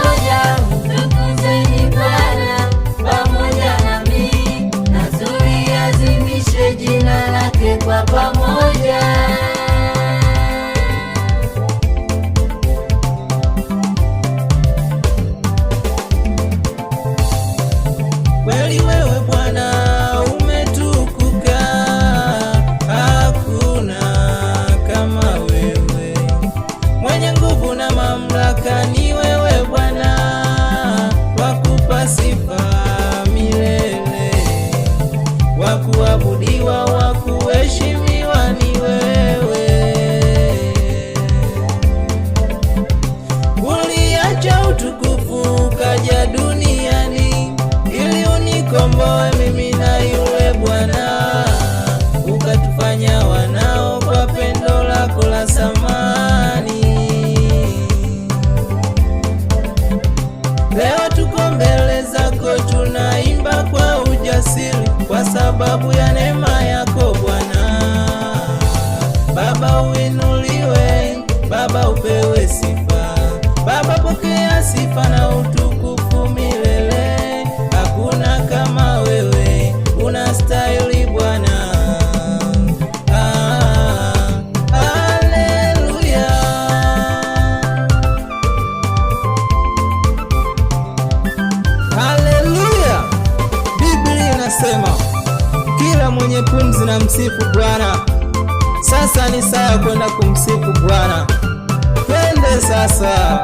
Pamoja. Mtukuzeni Bwana pamoja nami, na tuliazimishe jina lake kwa pamoja. Kweli wewe Bwana umetukuka, hakuna kama wewe. Mwenye nguvu na mamlaka ni wewe Bwana, wakupa sifa milele, wakuabudiwa, wakuheshimiwa ni wewe. Uliacha utukufu ukaja duniani ili unikomboe mimi na yule Bwana, ukatufanya wanao kwa pendo lako la thamani. Leo tuko mbele zako tunaimba kwa ujasiri, kwa sababu ya neema yako Bwana. Baba uinuliwe, Baba upewe sifa, Baba pokea sifa na utukufu milele. Hakuna kama wewe, unastahili Bwana. Ah, haleluya. Haleluya! Biblia inasema kila mwenye pumzi na msifu Bwana. Sasa ni saa ya kwenda kumsifu Bwana. Twende sasa.